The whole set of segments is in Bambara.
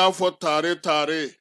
y'a fɔ tare tare.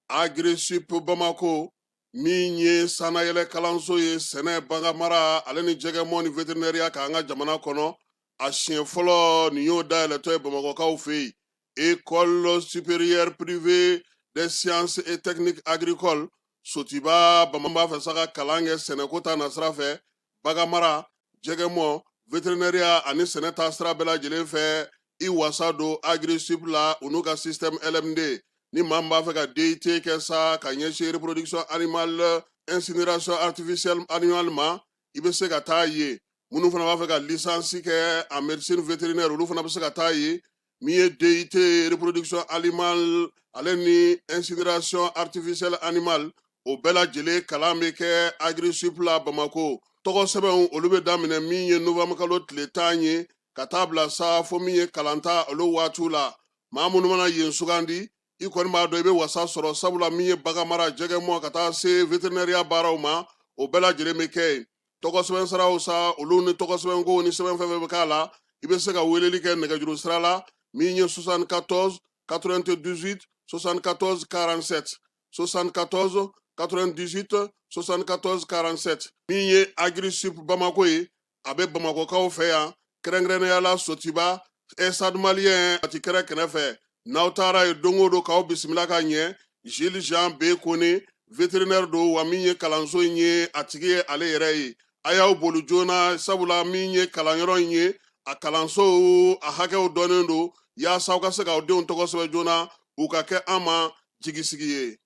Agrisup Bamako, min ye sannayɛlɛ kalanso ye sɛnɛ, baganmara ale ni jɛgɛmɔ ni veterinɛriya kan an ka jamana kɔnɔ, a siɲɛ fɔlɔ nin y'o dayɛlɛtɔ ye Bamakɔkaw fɛ yen. École supérieure privée des sciences et techniques agricoles Sotiba Bamako b'a fɛ sa ka kalan kɛ sɛnɛko ta nasira fɛ, baganmara, jɛgɛmɔ, veterinɛriya ani sɛnɛ ta sira bɛɛ lajɛlen fɛ. I wasa don Agrisup la, u n'u ka système LMD. Ni maa min b'a fɛ ka DUT kɛ sa ka ɲɛsin reproduction animale, incinération artificielle animale ma, i bɛ se ka taa yen. Minnu fana b'a fɛ ka licence kɛ en médecine vétérinaire, olu fana bɛ se ka taa yen. Min ye DUT reproduction animale ale ni incinération artificielle animale, o bɛɛ lajɛlen kalan bɛ kɛ Agrisup la Bamako. Tɔgɔ sɛbɛnw, olu bɛ daminɛ min ye novembre kalo tile 10 ye ka taa bila sa fo min ye kalanta olu waatiw la. Maa minnu mana yen sugandi, i kɔni b'a dɔn i bɛ wasa sɔrɔ, sabula min ye baganmara, jɛgɛmɔ ka taa se veterinɛriya baaraw ma, o bɛɛ lajɛlen bɛ kɛ yen. Tɔgɔ sɛbɛn siraw sa, olu ni tɔgɔ sɛbɛnko ni sɛbɛn fɛn fɛn bɛ k'a la, i bɛ se ka weleli kɛ nɛgɛjuru sira la min ye 74 98 74 47, 74 98 74 47. Min ye Agrisup Bamako ye, a bɛ Bamakɔkaw fɛ yan, kɛrɛnkɛrɛnnenya la Sotiba, Stade Malien ati kɛrɛ kɛrɛfɛ. N'aw taara yen don o don, k'aw bisimila ka ɲɛ. Gilles Jean B Kone, vétérinaire don, wa min ye kalanso in ye, a tigi ye ale yɛrɛ ye. A y'aw boli joona, sabula min ye kalanyɔrɔ in ye, a kalansow a hakɛw dɔnnen don, yaasa aw ka se k'aw denw tɔgɔ sɛbɛn joona, u ka kɛ an ma jigisigi ye.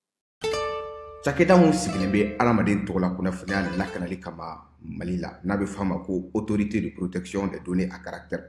Cakɛda min sigilen bɛ adamaden tɔgɔla kunnafoniya lakanali kama Mali la, n'a bɛ fɔ a ma ko Autorité de protection des données à caractère,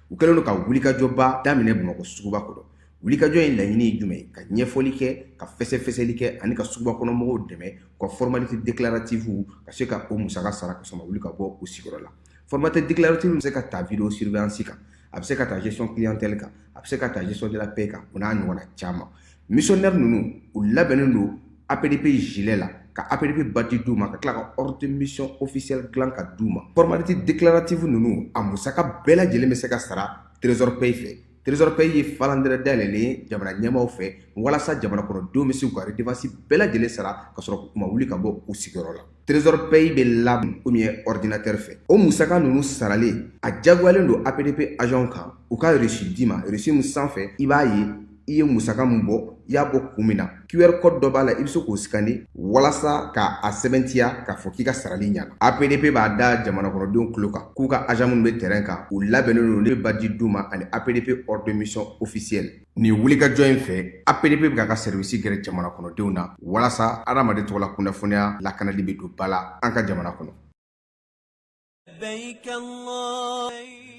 u kɛlen don ka wulikajɔba daminɛ Bamakɔ suguba kɔnɔ. Wulikajɔ in laɲini ye jumɛn ye? Ka ɲɛfɔli kɛ, ka fɛsɛfɛsɛli kɛ ani ka suguba kɔnɔ mɔgɔw dɛmɛ u ka formalité déclarative ka se ka o musaka sara ka sɔrɔ ma wuli ka bɔ u sigiyɔrɔ la. Formalité déclarative bɛ se ka ta vidéo surveillance kan, a bɛ se ka ta gestion clientèle kan, a bɛ se ka ta gestion de la paie kan, o n'a ɲɔgɔnna caman. Missionnaire ninnu, u labɛnnen don APDP gilet la, ka APDP badge d'u ma, ka tila ka ordre de mission officielle dilan ka d'u ma. Formalité déclarative ninnu, a musaka bɛɛ lajɛlen bɛ se ka sara Trésor Paye fɛ. Trésor Paye ye falandɛrɛ dayɛlɛlen ye jamana ɲɛmaaw fɛ, walasa jamana kɔnɔdenw bɛ se k'u ka redevance bɛɛ lajɛlen sara ka sɔrɔ u ma wuli ka bɔ u sigiyɔrɔ la. Trésor Paye bɛ labɛn komi ordinateur fɛ. O musaka ninnu saralen, a diyagoyalen don APDP agent kan u ka reçu d'i ma, reçu min sanfɛ i b'a ye i ye musaka min bɔ, i y'a bɔ kun min na. QR code dɔ b'a la, i bɛ se k'o scanner walasa ka a sɛbɛntiya k'a fɔ k'i ka sarali ɲana. APDP b'a da jamana kɔnɔdenw tulo kan k'u ka agent minnu bɛ terrain kan, u labɛnnen don ne badge d'u ma ani APDP ordre de mission officielle. Nin wulikajɔ in fɛ, APDP bɛ k'a ka service gɛrɛ jamana kɔnɔdenw na, walasa adamaden tɔgɔla kunnafoniya lakanali bɛ don ba la an ka jamana kɔnɔ.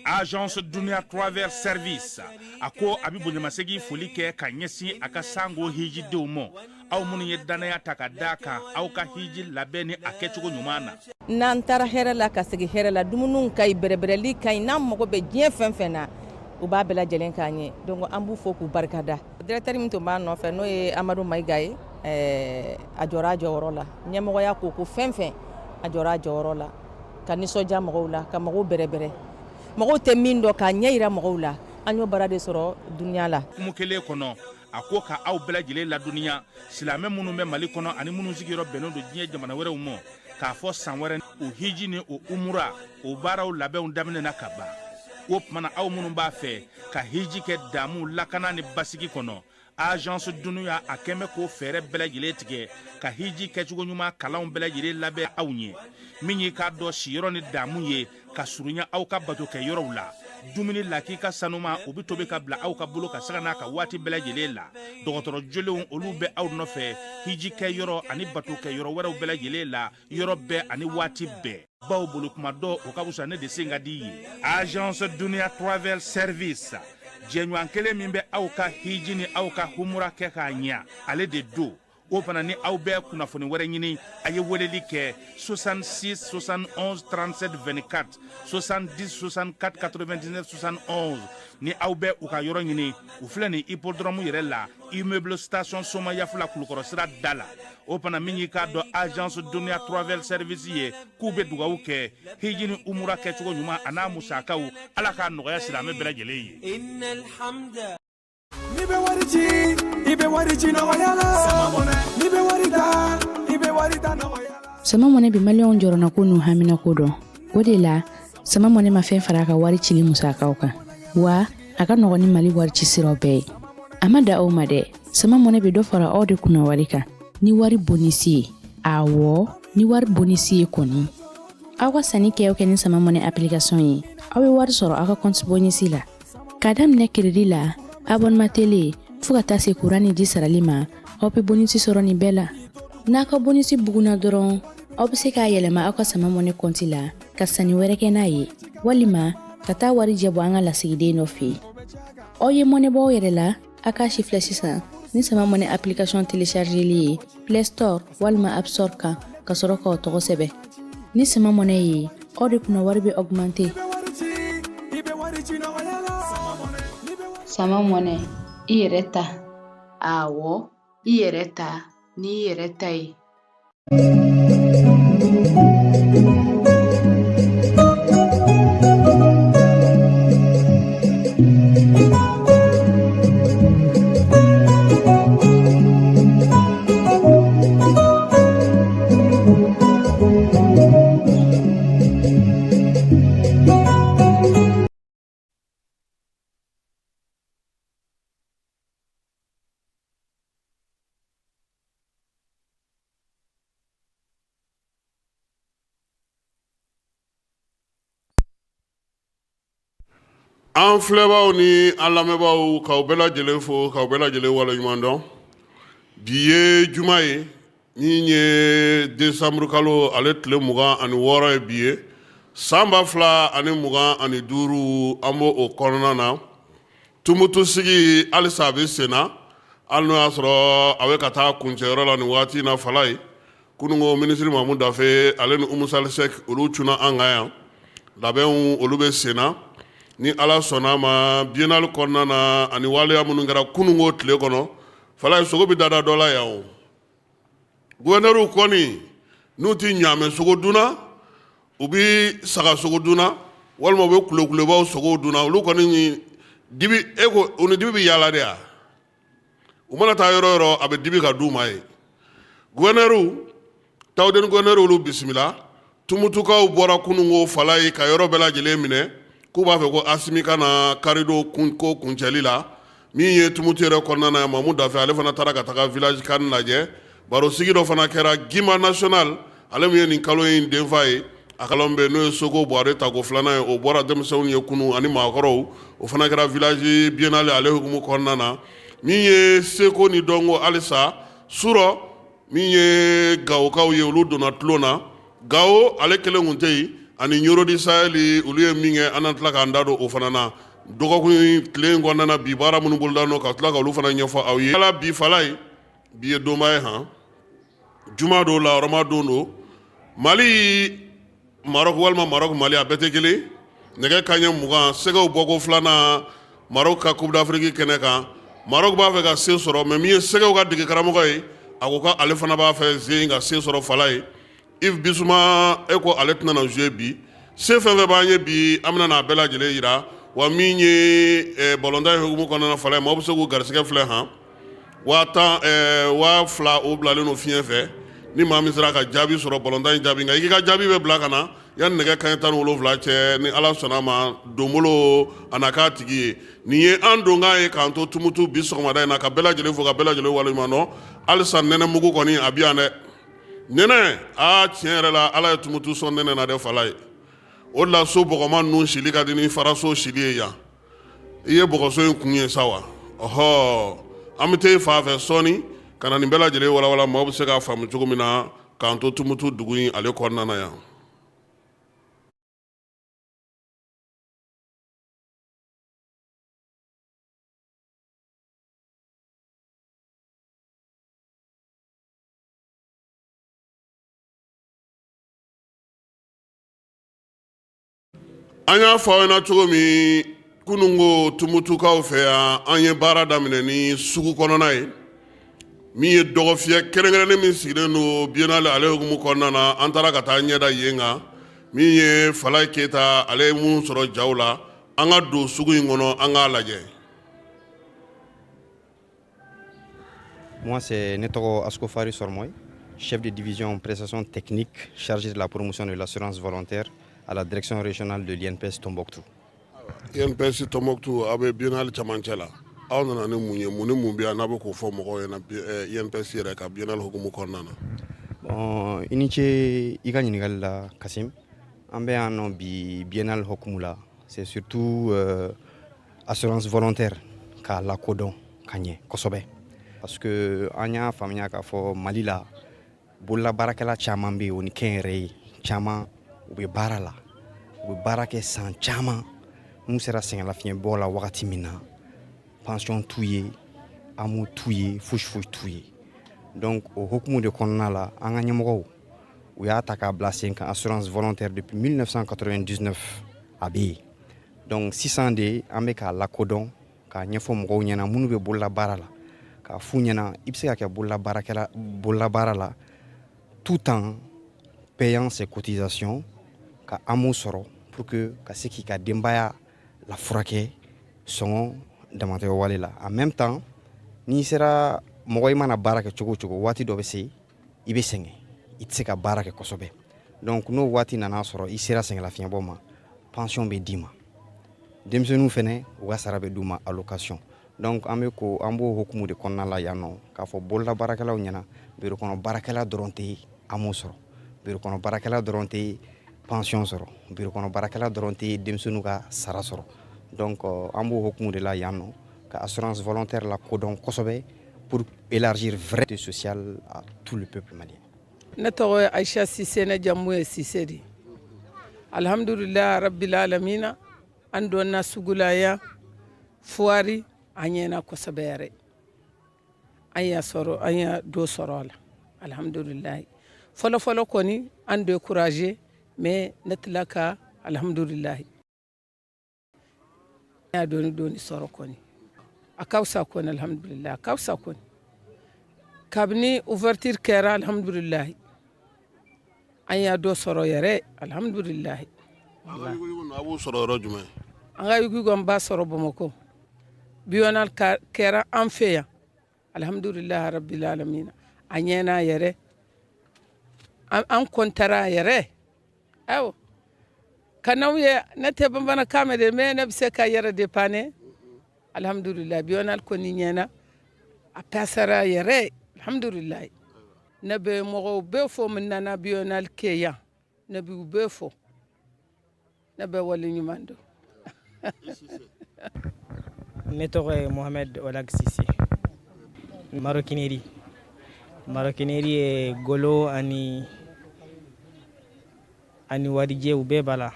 Agence Dunia Travel Service a ko a bɛ bonyamasegin foli kɛ ka ɲɛsin a ka sango hijidenw ma, aw minnu ye dannaya ta ka d'a kan aw ka hiji labɛn ni a kɛcogo ɲuman na. N'an taara hɛrɛ la ka segin hɛrɛ la, dumuniw ka ɲi, bɛrɛbɛrɛli ka ɲi. N'an mago bɛ diɲɛ fɛn fɛn na, u b'a bɛɛ lajɛlen k'an ye. Donc an b'u fo k'u barikada. Directeur min tun b'a nɔfɛ, n'o ye Amadu Mayiga ye, a jɔra a jɔyɔrɔ la. Ɲɛmɔgɔya ko ko fɛn fɛn, a jɔra a jɔyɔrɔ la ka nisɔndiya mɔgɔw la, ka mɔgɔw bɛrɛbɛrɛ, mɔgɔw tɛ min dɔn k'a ɲɛ yira mɔgɔw la. An y'o baara de sɔrɔ dunuya la. Kumu kelen kɔnɔ, a ko ka aw bɛɛ lajɛlen ladɔnniya, silamɛ minnu bɛ Mali kɔnɔ ani minnu sigiyɔrɔ bɛnnen don diɲɛ jamana wɛrɛw ma, k'a fɔ san wɛrɛ o hiji ni o umura, o baaraw labɛnw daminɛna ka ban. O tuma na, aw minnu b'a fɛ ka hiji kɛ damu, lakana ni basigi kɔnɔ, Agence Dunuya a kɛn bɛ k'o fɛɛrɛ bɛɛ lajɛlen tigɛ ka hiji kɛcogo ɲuman kalanw bɛɛ lajɛlen labɛn aw ɲɛ. Min y'i k'a dɔn siyɔrɔ ni damu ye ka surunya aw ka bato kɛ yɔrɔw la, dumuni lakika sanuma, o bɛ tobi ka bila aw ka bolo ka saga n'a ka waati bɛɛ lajɛlen la. Dɔgɔtɔrɔ jolenw, olu bɛ aw nɔfɛ hiji kɛ yɔrɔ ani bato kɛ yɔrɔ wɛrɛw bɛɛ lajɛlen la, yɔrɔ bɛɛ ani waati bɛɛ. Baw bolo kuma dɔ, o ka fisa ne de sen ka di ye. Agence Dunia Travel Service, jɛɲɔgɔn kelen min bɛ aw ka hiji ni aw ka humura kɛ k'a ɲɛ, ale de don. O fana ni aw bɛ kunnafoni wɛrɛ ɲini, a ye weleli kɛ 66 71 37 24, 70 64 99 71. Ni aw bɛ u ka yɔrɔ ɲini, u filɛ nin hippodrome yɛrɛ la, immeuble Station Somayafula, Kulukɔrɔ sira da la. O fana, min y'i k'a dɔn Agence Dunia Travel Service ye, k'u bɛ dugawu kɛ hiji ni umura kɛcogo ɲuman a n'a musakaw, Ala k'a nɔgɔya silamɛ bɛɛ lajɛlen ye. N'i bɛ wari ci, i bɛ wari ci nɔgɔya la. N'i bɛ wari ta, i bɛ wari ta nɔgɔya la. Sama Money bɛ maliyɛnw jɔrɔnako n'u haminako dɔn. O de la, Sama Money ma fɛn fara a ka wari cili musakaw kan, wa a ka nɔgɔn ni Mali wari ci siraw bɛɛ ye. A ma dan o ma dɛ, Sama Money bɛ dɔ fara aw de kunna wari kan ni wari bonisi ye. Awɔ, ni wari bonisi ye kɔni. Aw ka sanni kɛ o kɛ ni Sama Money application ye, aw bɛ wari sɔrɔ aw ka compte bonisi la. K'a daminɛ crédit la, abonnement télé, fo ka taa se kuran ni ji sarali ma, aw bɛ bonisi sɔrɔ nin bɛɛ la. N'a ka bonisi bugunna dɔrɔn, aw bɛ se k'a yɛlɛma aw ka Sama Money compte la ka sanni wɛrɛ kɛ n'a ye, walima ka taa wari jɛ bɔ an ka lasigiden dɔ fɛ yen. Aw ye mɔnɛ bɔ aw yɛrɛ la, a k'a si filɛ sisan ni Sama Money application téléchargeli ye Play Store walima App Store kan, ka sɔrɔ k'aw tɔgɔ sɛbɛn. Ni Sama Money ye, aw de kunna wari bɛ augmenter. Sama Money, i yɛrɛ ta. Awɔ, i yɛrɛ ta n'i yɛrɛ ta ye. An filɛbaaw ni an lamɛnbaaw, k'aw bɛɛ lajɛlen fo, k'aw bɛɛ lajɛlen waleɲuman dɔn. Bi ye juma ye min ye desanburu kalo ale tile 26 ye bi ye, san 2025. An b'o o kɔnɔna na. Tumutu sigi halisa a bɛ sen na, hali n'o y'a sɔrɔ a bɛ ka taa kuncɛyɔrɔ la nin waati in na. Falaye, kununko minisiri Mamu Dafe ale ni Umu Sali Sɛki, olu cunna an kan yan. Labɛnw olu bɛ sen na. Ni Ala sɔnna a ma, biennale kɔnɔna na ani waleya minnu kɛra kununko tile kɔnɔ, Falaye, sogo bɛ dada dɔ la yan. O guvɛnɛriw kɔni, n'u tɛ ɲaamɛ sogo dunna, u bɛ saga sogo dunna, walima u bɛ kulokulebaw sogo dunna. Olu kɔni dibi, e ko u ni dibi bɛ yaala de ya. U mana taa yɔrɔ yɔrɔ, a bɛ dibi ka d'u ma ye. Guvɛnɛriw, Tawudeni guvɛnɛriw, olu bisimila. Tumutukaw bɔra kununko, Falaye, ka yɔrɔ bɛɛ lajɛlen minɛ k'u b'a fɛ ko Asimi ka na karidon ko kuncɛli la. Min ye Tumutu yɛrɛ kɔnɔna na, Mamu Dafe ale fana taara ka taga village CAN lajɛ. Barosigi dɔ fana kɛra Gimba National, ale min ye nin kalo in denfa ye, a kalon bɛ n'o ye Soko Buware tako filanan ye, o bɔra denmisɛnw ye kunun ani maakɔrɔw. O fana kɛra village biennale ale hukumu kɔnɔna na. Min ye seko ni dɔnko halisa surɔ, min ye Gawokaw ye, olu donna tulon na. Gawo ale kelen kun tɛ yen, ani Ɲoro du Sahel, olu ye min kɛ, an na tila k'an da don o fana na dɔgɔkun tile in kɔnɔna na. Bi baara minnu boloda nɔ, ka tila ka olu fana ɲɛfɔ aw ye. Ala bi, Falaye, bi ye donba ye han. Juma don, lahɔrɔma don don. Mali Marɔku walima Marɔku Mali, a bɛɛ tɛ kelen. Nɛgɛ kanɲɛ 20, sɛgɛw bɔko filanan Marɔku ka Coupe d'Afrique kɛnɛ kan. Marɔku b'a fɛ ka se sɔrɔ, mais min ye sɛgɛw ka dege karamɔgɔ ye, a ko k'ale fana b'a fɛ zen ka se sɔrɔ. Falaye, Yves Bissouma, e ko ale tɛna na jouer bi. Se fɛn fɛn b'an ye bi, an bɛna n'a bɛɛ lajɛlen yira. Wa min ye balontan ye hukumu kɔnɔna na, Falaye, maaw bɛ se k'u garisɛgɛ filɛ han. 10 000, 2000, o bilalen don fiɲɛ fɛ. Ni maa min sera ka jaabi sɔrɔ, balontan in jaabi, nka i k'i ka jaabi bɛ bila ka na yanni nɛgɛ kanɲɛ 17 cɛ. Ni Ala sɔnna a ma, donbolo a na k'a tigi ye. Nin ye an donkan ye k'an to Tumutu bi sɔgɔmada in na, ka bɛɛ lajɛlen fo, ka bɛɛ lajɛlen waleɲuman dɔn. Halisa nɛnɛmugu kɔni a bɛ yan dɛ. Nɛnɛ, aa, tiɲɛ yɛrɛ la, Ala ye Tumutu sɔn nɛnɛ na dɛ, Falaye. O de la so bɔgɔma ninnu sili ka di ni faraso sili ye yan. I ye bɔgɔso in kun ye sa wa? Ɔhɔ, an bɛ taa fan fɛ sɔɔni ka na nin bɛɛ lajɛlen walawala, maaw bɛ se k'a faamu cogo min na, k'an to Tumutu dugu in ale kɔnɔna na yan. An y'a fɔ aw ɲɛna cogo min kununko Tumutukaw fɛ yan, an ye baara daminɛ ni sugu kɔnɔna ye. Min ye dɔgɔfiyɛ kɛrɛnkɛrɛnnen min sigilen don biennale ale hukumu kɔnɔna na, an taara ka taa ɲɛda yen kan. Min ye Falaye Keyita, ale ye minnu sɔrɔ jaw la, an ka don sugu in kɔnɔ, an k'a lajɛ. Moi, c'est ne tɔgɔ Ascofari Sormoy, chef de division prestation technique chargé de la promotion de l'assurance volontaire à la direction régionale de l'INPS Tombouctou. INPS Tombouctou, aw bɛ biennale camancɛ la. Aw nana ni mun ye? Mun ni mun bɛ yan n'a bɛ k'o fɔ mɔgɔw ɲɛna INPS yɛrɛ ka biennale hukumu kɔnɔna na? Bon, i ni ce i ka ɲininkali la, Kasim. An bɛ yan nɔ bi biennale hukumu la. C'est surtout assurance volontaire k'a lakodɔn ka ɲɛ kosɛbɛ. Parce que an y'a faamuya k'a fɔ Mali la, bololabaarakɛla caman bɛ yen, o ni kɛnyɛrɛye caman, u bɛ baara la, u bɛ baara kɛ san caman. N'u sera sɛgɛnlafiɲɛbɔ la wagati min na, pension t'u ye, AMO t'u ye, fosi foyi t'u ye. Donc o hukumu de kɔnɔna la, an ka ɲɛmɔgɔw u y'a ta k'a bila sen kan, assurance volontaire, depuis 1999 a bɛ yen. Donc sisan de an bɛ k'a lakodɔn, k'a ɲɛfɔ mɔgɔw ɲɛna minnu bɛ bololabaara la, k'a f'u ɲɛna i bɛ se ka kɛ bololabaarakɛla, bololabaara la, tout en payant ses cotisations, ka AMO sɔrɔ pour que ka se k'i ka denbaya la furakɛ sɔngɔ damatɛmɛ wale la. En même temps, n'i sera mɔgɔ, i mana baara kɛ cogo o cogo, waati dɔ bɛ se i bɛ sɛgɛn, i tɛ se ka baara kɛ kosɛbɛ. Donc n'o waati nana sɔrɔ i sera sɛgɛnlafiɲɛbɔ ma, pension bɛ d'i ma. Denmisɛnninw fɛnɛ, u ka sara bɛ d'u ma, allocation. Donc an bɛ ko an b'o hukumu de kɔnɔna la yan nɔ, k'a fɔ bololabaarakɛlaw ɲɛna, biro kɔnɔ baarakɛla dɔrɔn tɛ AMO sɔrɔ, biro kɔnɔ baarakɛla dɔrɔn tɛ pension sɔrɔ, biro kɔnɔ baarakɛla dɔrɔn tɛ denmisɛnninw ka sara sɔrɔ. Donc an b'o hukumu de la yan nɔ, ka assurance volontaire la kodɔn kosɛbɛ pour élargir vrai social à tout le peuple malien. Ne tɔgɔ ye Aisha Sise, ne jamu ye Sise de. Alhamdulilah rabbil alamina, an donna sugu la yan, foire an ɲɛna kosɛbɛ yɛrɛ. An y'a sɔrɔ, an y'a dɔ sɔrɔ a la, alhamdulilahi. Fɔlɔ fɔlɔ kɔni, an découragé, mais ne tila ka, alhamdulilahi, an y'a dɔɔni dɔɔni sɔrɔ kɔni. A ka fisa kɔni, alhamdulilahi, a ka fisa kɔni. Kabini ouverture kɛra, alhamdulilahi, an y'a dɔ sɔrɔ yɛrɛ, alhamdulilahi. A b'o sɔrɔ yɔrɔ jumɛn? An ka yugu b'a sɔrɔ Bamakɔ. Biennale kɛra an fɛ yan, alhamdulilahi rabbil alamina, a ɲɛna yɛrɛ, an kɔntara yɛrɛ. Ayiwa, ka n'aw ye, ne tɛ bamanankan mɛn dɛ, mais ne bɛ se ka yɛrɛ dépanner. Alhamdulilahi, biennale kɔni ɲɛna, a pasara yɛrɛ, alhamdulilahi. Ne bɛ mɔgɔw bɛɛ fo min nana biennale kɛ yan, ne b'u bɛɛ fo, ne bɛ wale ɲuman dɔn. Ne tɔgɔ ye Mohamed Olag Sise. Maroquinerie, maroquinerie ye golo ani warijɛw bɛɛ b'a la.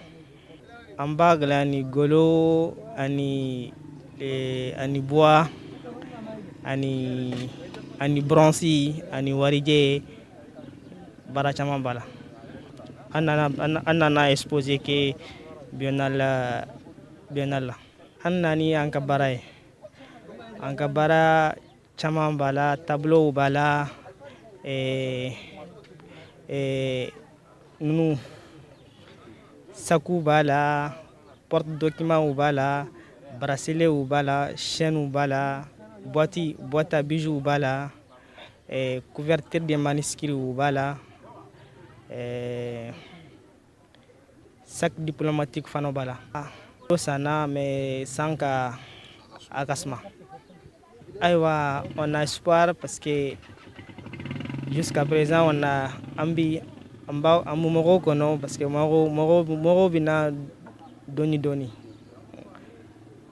An b'a dilan ni golo ani bois ani bronze ani warijɛ, baara caman b'a la. An nana exposé kɛ biennale la. An nani an ka baara ye, an ka baara caman b'a la, tableau b'a la, nunu saku b'a la, porte document b'a la, bracelet b'a la, chaîne b'a la, boîte à bijoux b'a la, couverture de manuscrits b'a la, sac diplomatique fana b'a la. O sanna, mais san ka a ka suma. Ayiwa, on a espoir parce que jusqu'à présent on a an bi an b'a an bɛ mɔgɔw kɔnɔ, parce que mɔgɔw bɛ na dɔɔni dɔɔni.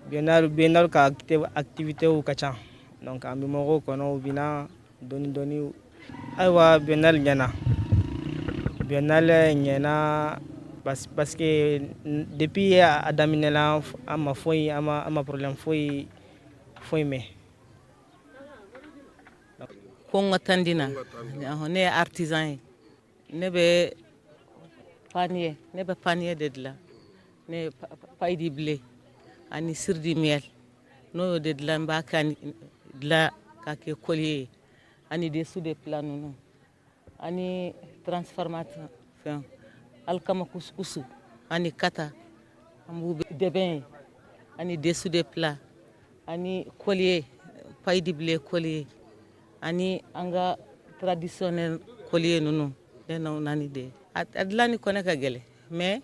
Biennale ka activité ka ca, donc an bɛ mɔgɔw kɔnɔ, u bɛ na dɔɔni dɔɔni. Ayiwa, biennale ɲɛna, biennale ɲɛna, parce que depuis a daminɛla, an ma foyi, an ma problème foyi foyi mɛn. Ko n ka tandina, ne ye artisan ye, ne bɛ panier, ne bɛ panier de dilan, ne paille de blé ani cire de miel, n'o y'o de dilan, n b'a ka dilan k'a kɛ collier ye, ani dessous de plat ninnu, ani transformateur fɛn, alikama kusukusu ani kata, an b'u dɛbɛn ye, ani dessous de plat ani collier, paille de blé collier. Ani an ka traditionnel collier ninnu, ne na ni de ye. A dilanni kɔnɛ ka gɛlɛn, mais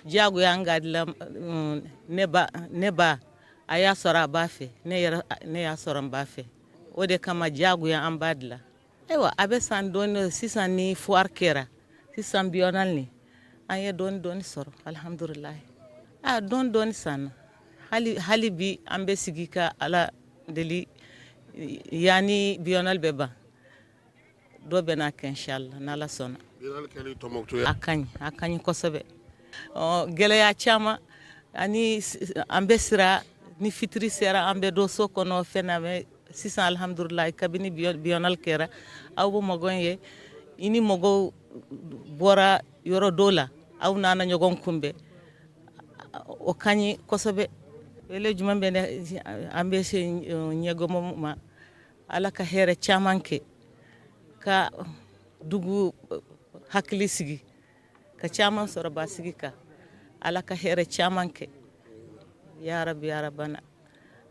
diyagoya an ka dilan. Ne ba a y'a sɔrɔ a b'a fɛ, ne yɛrɛ ne y'a sɔrɔ n b'a fɛ, o de kama diyagoya an b'a dilan. Ayiwa, a bɛ san dɔɔni sisan. Ni foire kɛra sisan, biennale ni an ye dɔɔni dɔɔni sɔrɔ, alihamudulilayi. A dɔɔni dɔɔni sanna. Hali hali bi an bɛ sigi ka Ala deli, yanni biennale bɛ ban, dɔ bɛ n'a kɛ, inshallah, n'Ala sɔnna. Biennale kɛli Tɔnbukutu? A ka ɲi, a ka ɲi kosɛbɛ. Ɔ, gɛlɛya caman ani an bɛ sira ni fitiri sera, an bɛ don so kɔnɔ fɛn na. Mɛ sisan, alihamudulilayi, kabini biennale kɛra, aw bɛ mɔgɔ ye, i ni mɔgɔw bɔra yɔrɔ dɔw la, aw nana ɲɔgɔn kunbɛn, o ka ɲi kosɛbɛ. Wele jumɛn bɛ ne an bɛ se ɲɛgɔmɔ ma? Ala ka hɛrɛ caman kɛ, ka dugu hakili sigi, ka caman sɔrɔ basigi kan. Ala ka hɛrɛ caman kɛ, ya rabi ya rabana.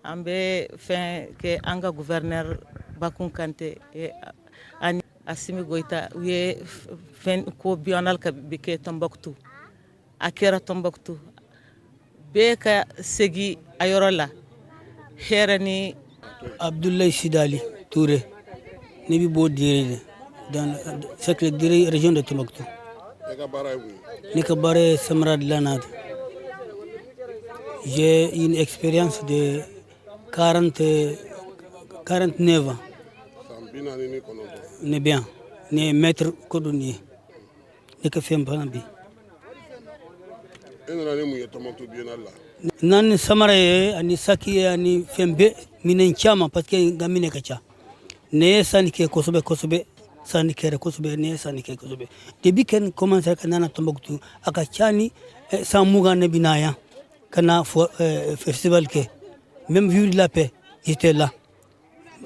An bɛ fɛn kɛ an ka gouverneur Bakun Kante ani Asimi Goyita, u ye fɛn ko biennale ka bi kɛ Tombouctou. A kɛra Tombouctou, bɛɛ ka segi a yɔrɔ la, hɛrɛ ni. Abdoulaye Sidali Touré, ne bɛ bɔ Dire de, dans cercle Dire, région de Tombouctou. E ka baara ye mun ye? Ne ka baara ye samara dilanna de. J'ai une expérience de 40, 49 ans. San 49. Ne bɛ yan, ne ye maître cordonnier. Ne ka fɛn fana bi. E nana ni mun ye Tombouctou biennale la? N'an ni samara ye, ani saki ye, ani fɛn bɛɛ, minɛn caman, parce que n ka minɛ ka ca. Ne ye sanni kɛ kosɛbɛ kosɛbɛ, sanni kɛra kosɛbɛ, ne ye sanni kɛ kosɛbɛ. Depuis que n commencé ka nana Tombouctou, a ka ca ni san 20 ne bɛ na yan ka na fɔ festival kɛ. Même Vivre la paix, j'étais là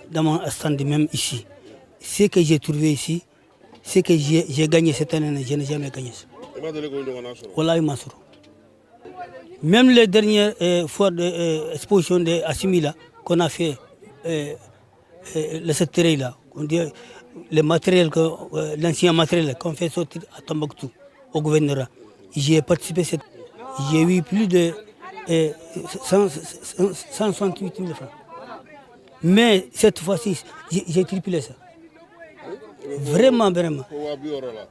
dans mon stand, même ici. Ce que j'ai trouvé ici, ce que j'ai gagné cette année, je n'ai jamais gagné ça. I ma deli k'o ɲɔgɔnna sɔrɔ? Wallahi, ma sɔrɔ. Même les dernières fois de exposition de Assimi là, qu'on a fait, le secteur là, on dit, le matériel, que, l'ancien matériel qu'on fait sortir à Tombouctou, au gouvernorat. J'ai participé, j'ai eu plus de 100, 168 000 francs. Mais cette fois-ci, j'ai triplé ça. Vraiment, vraiment. Ko 60 000 la.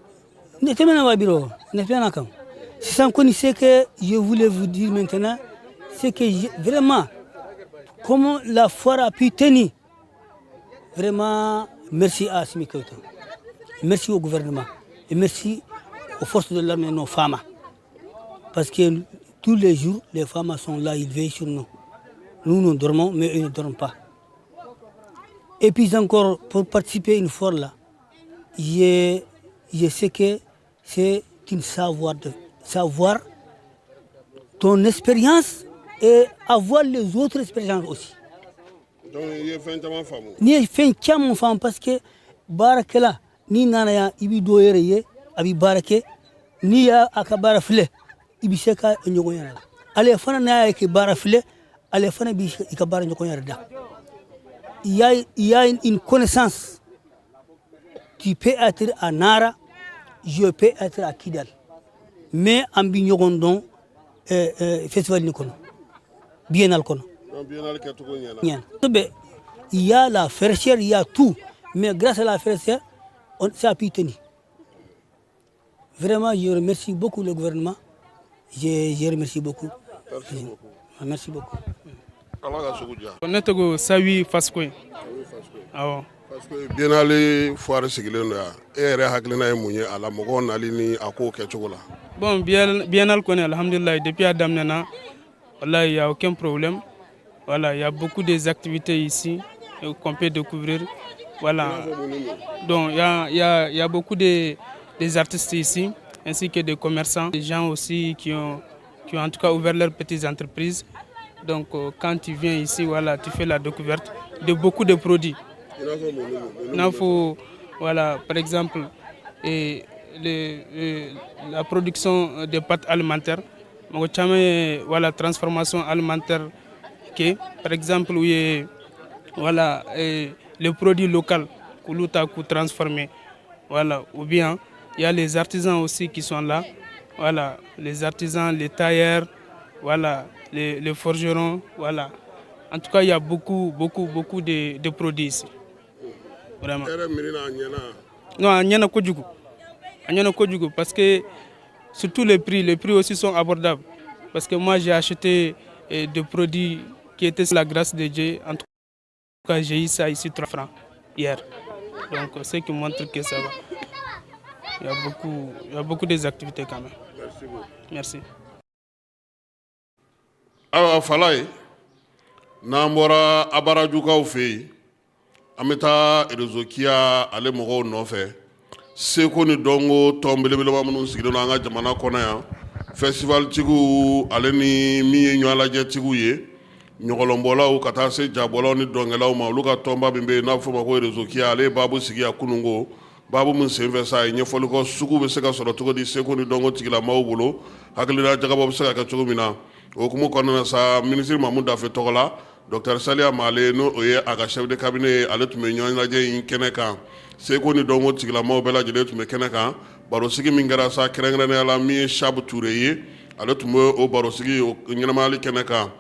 Ne tɛmɛna 60 000, ne tɛmɛna kan. Sisan kɔni, ce que je voulais vous dire maintenant, c'est que vraiment, comment la foire a pu tenir, vraiment, merci à Assimi Goïta, merci au gouvernement et merci aux forces de l'armée, nos femmes. Parce que tous les jours, les femmes sont là, ils veillent sur nous. Nous, nous dormons, mais eux ne dorment pas. Et puis encore, pour participer à une foire là, je sais que c'est une savoir, de, savoir ton expérience et avoir les autres expériences aussi. Donc i ye fɛn caman faamu. N'i ye fɛn caman faamu, parce que baarakɛla n'i nana yan, i bɛ dɔ yɛrɛ ye a bɛ baara kɛ, n'i y'a a ka baara filɛ, i bɛ se ka ɲɔgɔn yɛrɛ la. Ale fana n'a ye kɛ baara filɛ, ale fana bɛ i ka baara ɲɔgɔn yɛrɛ da. Il y a une connaissance. Tu peux être à Nara, je peux être à Kidal, mais an bɛ ɲɔgɔn dɔn festival nin kɔnɔ, biennale kɔnɔ. Donc biennale kɛcogo ɲɛna. Ɲɛna. Il y a la fraîcheur, il y a tout. Mais grâce à la fraîcheur, ça a pu tenir. Vraiment, je remercie beaucoup le gouvernement. Je remercie beaucoup. Merci beaucoup. Merci beaucoup. Ala ka sugu diya. Ne tɔgɔ Sawi Faskoye. Awɔ. Parce que biennale foire sigilen don yan, e yɛrɛ hakilina ye mun ye a la, mɔgɔw nali ni a kow kɛcogo la? Bon, biennale kɔni, alhamdulillah, depuis a daminɛna, wallahi, il y a aucun problème. Voilà, il y a beaucoup des activités ici qu'on peut découvrir. Voilà. Donc il y a beaucoup des artistes ici, ainsi que des commerçants, des gens aussi qui ont en tout cas ouvert leurs petites entreprises. Donc quand tu viens ici, voilà, tu fais la découverte de beaucoup de produits. I n'a fɔ, voilà, par exemple, et la production des pâtes alimentaires. Mɔgɔ caman ye, voilà, transformation alimentaire kɛ. Par exemple, u ye, voilà, et les produits locaux. K'olu ta k'u transformer. Voilà, ou bien il y a les artisans aussi qui sont là. Voilà, les artisans, les tailleurs, voilà, les forgerons, voilà. En tout cas, il y a beaucoup, beaucoup, beaucoup de produits ici. Vraiment. Non, a ɲɛna kojugu. A ɲɛna kojugu parce que surtout les prix aussi sont abordables. Parce que moi, j'ai acheté des produits qui étaient sur la grâce de Dieu. En tout cas, j'ai eu ça ici 3 francs hier. Donc, ce qui montre que ça va. Il y a beaucoup des activités quand même. Merci beaucoup. Merci. Ayiwa Falaye, n'an bɔra Abarajukaw fɛ yen, an bɛ taa Réseau KIA ale mɔgɔw nɔfɛ, seko ni dɔnko tɔn belebeleba minnu sigilen don an ka jamana kɔnɔ yan, festival tigiw ale ni min ye ɲɔgɔnlajɛtigiw ye, ɲɔgɔlɔnbɔlaw ka taa se jabɔlaw ni dɔnkɛlaw ma, olu ka tɔnba min bɛ yen n'a bɛ f'o ma ko Réseau KIA, ale ye baabu sigi yan kununko. Baabu min senfɛ sa, a ye ɲɛfɔli kɔ sugu bɛ se ka sɔrɔ cogo di seko ni dɔnko tigilamaaw bolo, hakilina jagabɔ bɛ se ka kɛ cogo min na. O hukumu kɔnɔna na sa, minisiri Mamu Dafe tɔgɔ la, docteur Saliya Male, n'o o ye a ka chef de cabinet ye, ale tun bɛ ɲɔgɔn lajɛ in kɛnɛ kan. Seko ni dɔnko tigilamaaw bɛɛ lajɛlen tun bɛ kɛnɛ kan. Barosigi min kɛra sa, kɛrɛnkɛrɛnnenya la, min ye Sabu Ture ye, ale tun bɛ o barosigi o ɲɛnamayali kɛnɛ kan.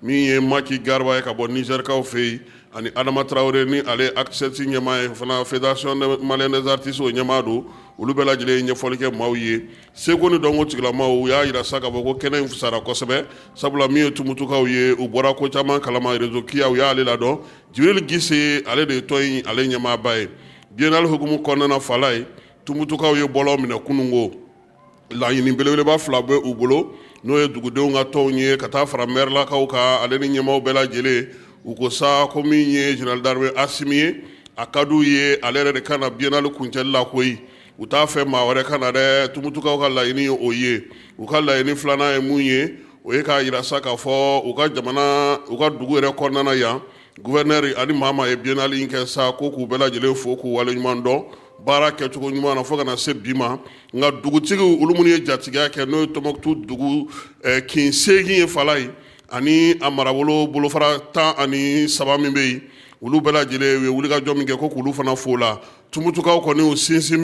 Min ye Maki Garba ye ka bɔ Nizɛrikaw fɛ yen, ani Adama Tarawele, ni ale ACSET ɲɛmaa ye fana, Fédération malienne des artistes o ɲɛmaa don, olu bɛɛ lajɛlen ye ɲɛfɔli kɛ maaw ye. Seko ni dɔnko tigilamaaw, u y'a yira sa k'a fɔ ko kɛnɛ in fisara kosɛbɛ, sabula min ye Tumutukaw ye, u bɔra ko caman kalama. Réseau KIA, u y'ale ladɔn. Jibril Gise, ale de ye tɔn in ale ɲɛmaaba ye. Biennale hukumu kɔnɔna na, Falaye, Tumutukaw ye bɔlɔ minɛ kununko. Laɲini belebeleba fila bɛ u bolo, n'o ye dugudenw ka tɔnw ye ka taa fara mɛrilakaw kan, ale ni ɲɛmaaw bɛɛ lajɛlen. U ko sa ko min ye général d'armée Asimi ye, a ka d'u ye ale yɛrɛ de ka na biennale kuncɛli la koyi, u t'a fɛ maa wɛrɛ ka na dɛ. Tumutukaw ka laɲini ye o ye. U ka laɲini filanan ye mun ye? O ye k'a yira sa k'a fɔ u ka jamana, u ka dugu yɛrɛ kɔnɔna na yan, gouverneur ani maa maa ye biennale in kɛ sa, ko k'u bɛɛ lajɛlen fo k'u waleɲuman dɔn baara kɛcogo ɲuman na fo ka na se bi ma. Nka dugutigiw, olu minnu ye jatigiya kɛ, n'o ye Tɔnbukutu dugu kin 8 ye, Falaye, ani a marabolo bolofara 13 min bɛ yen, olu bɛɛ lajɛlen u ye wulikajɔ min kɛ, ko k'olu fana fo la. Tumutukaw kɔni, u sinsin.